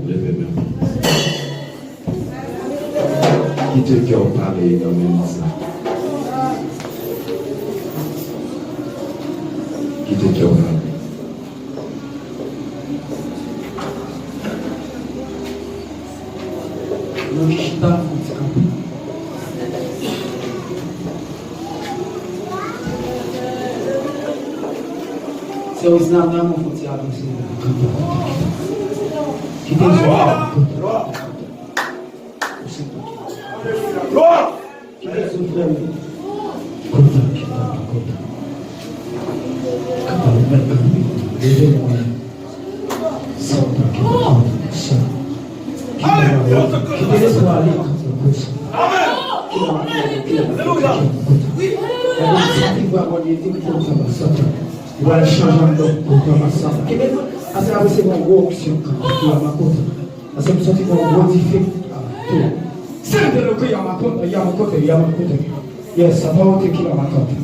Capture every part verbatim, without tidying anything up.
Leve men w. Kite kè w pale nan minit sa. Kite kè w pale. Nou chita, nou ti kanpe. Sèvis la menm, nou fon ti avanse. Kanpe, kanpe, kanpe. Kite zwa. Glwa! Kite sou frè m. Kontan, kontan, kontan. Kontan, ou mèt kanpe. Leve mwen. Santan, kontan, kontan. Kite lespwa ale, kontan, kontan. Kite lespwa ale, kontan, kontan. Gade, santi vwa Bondye di, kontan, santan. Ou pral chanje anndan, kontan, santan. Kite, ase a resevwa yon gwo onksyon, kontan, kontan. Paske m santi gon gwo dife. Sente lo ke yamakote, yamakote, yamakote. Yes, sa pa wote ki yamakote.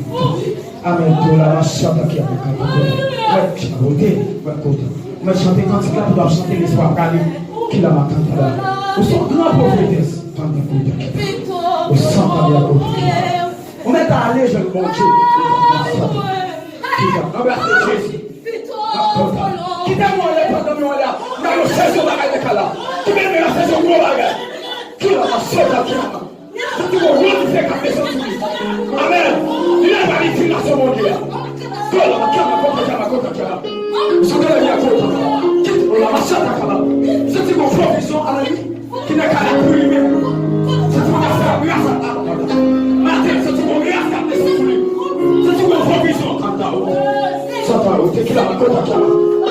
Amen. To la machata ki yamakote. Mwen chante, mwen kote. Mwen chante kantik la pou w ap chante lespwa prale ki yamakote. Ou se yon gran pwofetès. Pandan kote. Ou santan yamakote. Ou mèt ale jwenn Bondye. Anbrase Jezi. Kite mwen anlè pandan mwen anlè a. Nan yon sezon bagay te ka la. Kite mwen nan sezon gwo bagay. Ki la pa sota ki la. Santi yon gwo dife k ap desann sou li. Amen. Li la pa li di nasyon Bondye a. Kola makama kota kama kota kama. Sota la ya kota. Kite la masata kama. Santi yon pwovizyon a la li. Ki nan kay la pou li menm. Santi Bondye ap fè gras ap, ap, ap. Maten, santi yon gras k ap desann sou li. Santi yon pwovizyon k ap da ou. Satan, ou te ki la, kota ki la.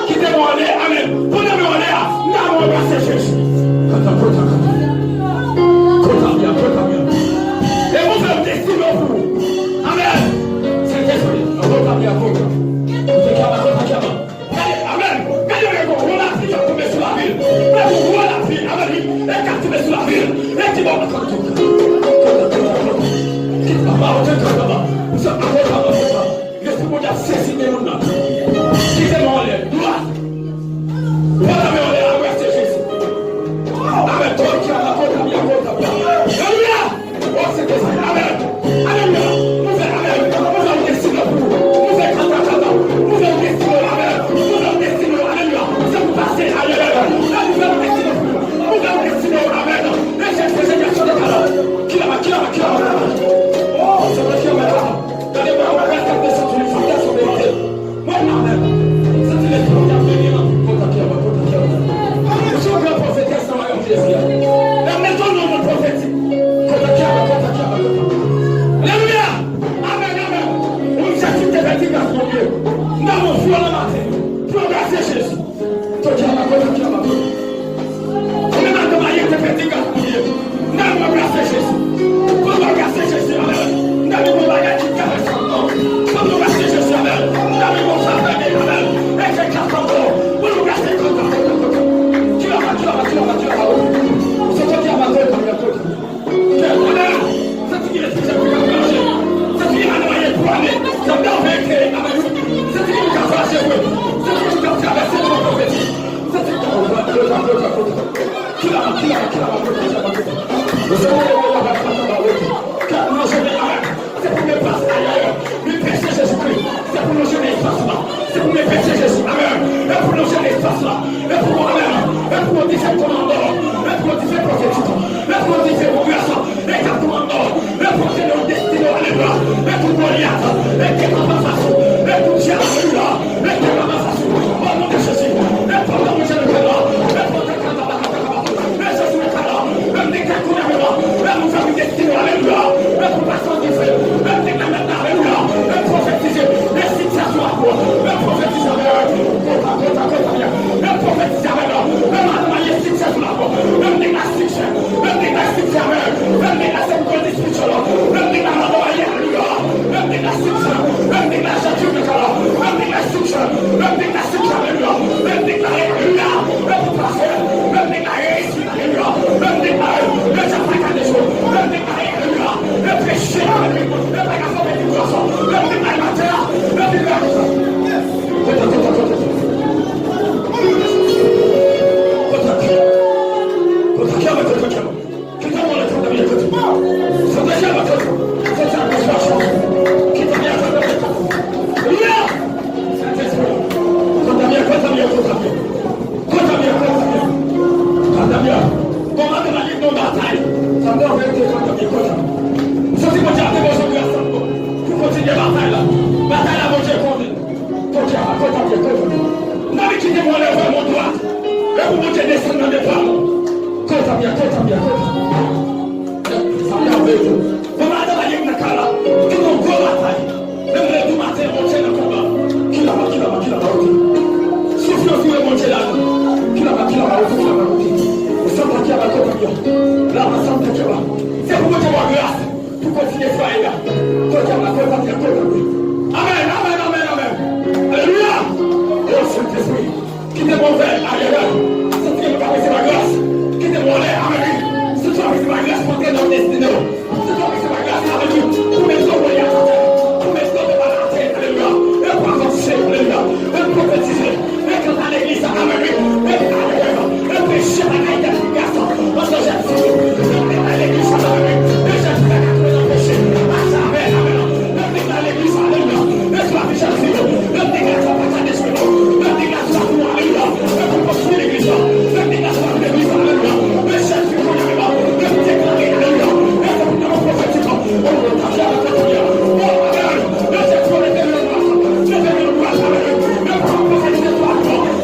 Kite mwen ale, amen. Pandan mwen ale a, n a mwen brase Jezi. Kota, kota, kota. Kota byen, kota byen. E mwen fè destine pou ou. Amen. Sentespri, kota byen, kota. Ou te ki la, kota ki la. Gade, amen. Gade, gade, gwo lapli k ap tonbe sou lavil. Gade, gwo lapli, amen, wi. E k ap tonbe sou lavil. E di bon, kanta, kanta, kanta. Kite papa, ou te kanta, kanta. Ou se akonpanye, kanta. Lespri Bondye ap sezi de moun nan. Kite mwen anlè. Glwa. Pandan mwen anlè, abrase Jezi. Amen. Kota, kota, kota, kota. Alelouya. O Sentespri, amen. Alelouya. Mouvè, amen. Mouvè yon destine pou ou. Mouvè kanta, kanta. Mouvè yon destine, amen. Mouvè yon destine, alelouya. Se pou pase, alelouya. Mouvè yon destine pou ou. Mouvè yon destine, amen. Rejèt, rejèt, rejèt, amen. Kilama, kilama, kilama, kilama. Ou se mwen, mwen, mwen, mwen, mwen, mwen. Kè nou jene avèk. Se pou nou pase ayè. Nou pèse Jezikri. Se pou nou jene espas la. Se pou nou pèse Jezi. Amèn. E pou nou jene espas la. E pou nou, amèn. E pou nou dife kòmandò. E pou nou dife pwofetik. E pou nou dife pwogrès. E k ap kòmandò. E pou nou jene yon destine. Alelouya. E pou Golyat. E k ap anfas ou. E pou dyab. Alelouya. E k ap anfas ou. O non de Jezi. E pou nou jene kè la. E pou nou Mèsi sou mwen, Papa. Mèm deklare kounye a menm, mèm nou fè vin destine, alelouya. Mèm pou pase an dife, mèm deklare menm nan, alelouya. Mèm pwofetize, mèm siksè sou la pou, mèm pwofetize avè, kota, kota, kota, byen. Mèm pwofetize avè, mèm anvoye siksè sou la pou, mèm deklare siksè, mèm deklare siksè avè, mèm deklare se pou kondisyon, mèm deklare anvoye, alelouya. Mèm deklare siksè, mèm deklare jantye, mèm deklare siksè, mèm deklare siksè, alelouya. Mèm deklare, alelouya, mèm pou pase, mèm deklare Alelouya. Mwen deklare, le dyab pa ka dechou. Mwen deklare, alelouya, le peche, alelouya, le pa ka fòme di gras. Mwen deklare latè, mwen deklare konsa. Kontan, kontan, kontan. Kontan. Kontan, kontan, kontan. Kite mwen ale, kontan, kontan. Kontan, kontan, kontan. Kontan, kontan, kontan. Alelouya. Sentespri. Kontan, kontan, kontan. Kontan byen, kontan byen. Kontan byen. Kòman te nan liv nan batay? Sa te anvète kontan byen, kontan. M santi Bondye ap depoze yon gras pou kontinye batay la. Batay la, Bondye konnen. Kontan, kontan byen, kontan byen. Nan li kite mwen leve mwen dwat. E pou Bondye desann nan depa mwen. Kontan byen, kontan byen, kontan. Sa te anvète. Kòman te nan liv nan kay la? Ki yon gwo batay. Menm lè di maten, Bondye nan konba. Kilama, kilama, kilama, ote. Soufle sou yo, Bondye la. Kilama, kilama, ote, kilama, ote. Santa kilama, kota kilama. Lama, santa kilama. Se pou Bondye ba w gras pou kontinye travay la. Kota kilama, kota kilama, kota kilama. Amèn, amèn, amèn, amèn. Alelouya. O Sentespri. Kite mwen ouvè aryè. Sentespri, mwen ka resevwa gras. Kite mwen ale, amèn. Sentespri, mwen ka resevwa gras pou antre nan destine w. Sentespri, mwen ka resevwa gras, amèn. Pou met do Golyat atè. Pou met do Golyat atè, alelouya. E pou avanse, alelouya. E pwofetize. E kanta legliz la, amèn. E ale, e peche pa ka entèdi gras. Antre Jezi. E kanta legliz la, amèn. E Jezi pa ka tounen nan peche. Amèn, amèn. Mwen deklare legliz, alelouya. Esklav Jezi, mwen deklare sa pa ka dechwe non. Mwen deklare sa pou, alelouya. Mwen pou konstwi legliz la. Mwen deklare sa pou legliz la, alelouya. Mwen Jezi pou alelouya. Mwen deklare, alelouya. E se pou nan pwofetik. O, ta fè avèk kontinye. O, amèn. Mwen Jezi pou legliz la. Mwen deklare sa, alelouya. Mwen pou pwofetize sa, alelouya.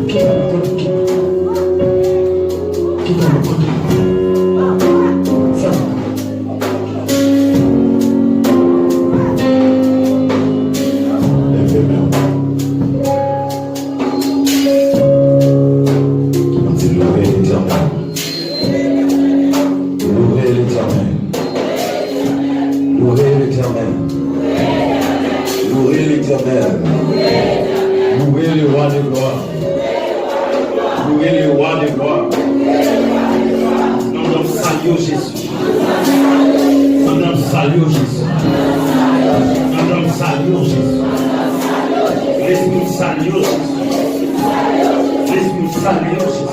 Kite mwen kote. Kite mwen kote. Sa. Leve men w. Ann di, loure Letènèl. Loure Letènèl. Loure Letènèl. Loure Letènèl. Loure le roi de gloire. Loure le roi de gloire. Nan non salye w, Jezi. Nan non salye w, Jezi. Nan non salye w, Jezi. Lespri m salye w, Jezi. Lespri m salye w, Jezi.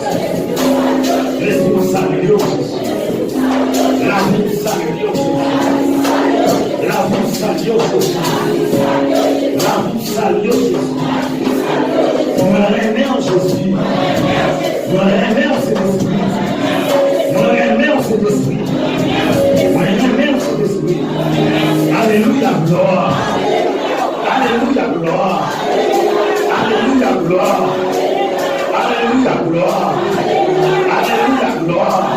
Lespri m salye w, Jezi. Lavi m salye w, Jezi. Lavi m salye w, Jezi. Lavi m salye w, Jezi. Mwen renmen w, Jezi. Mwen renmen w, Sentespri. Mwen renmen w, Sentespri. Mwen renmen w, Sentespri. Alelouya, glwa. Alelouya, glwa. Alelouya, glwa.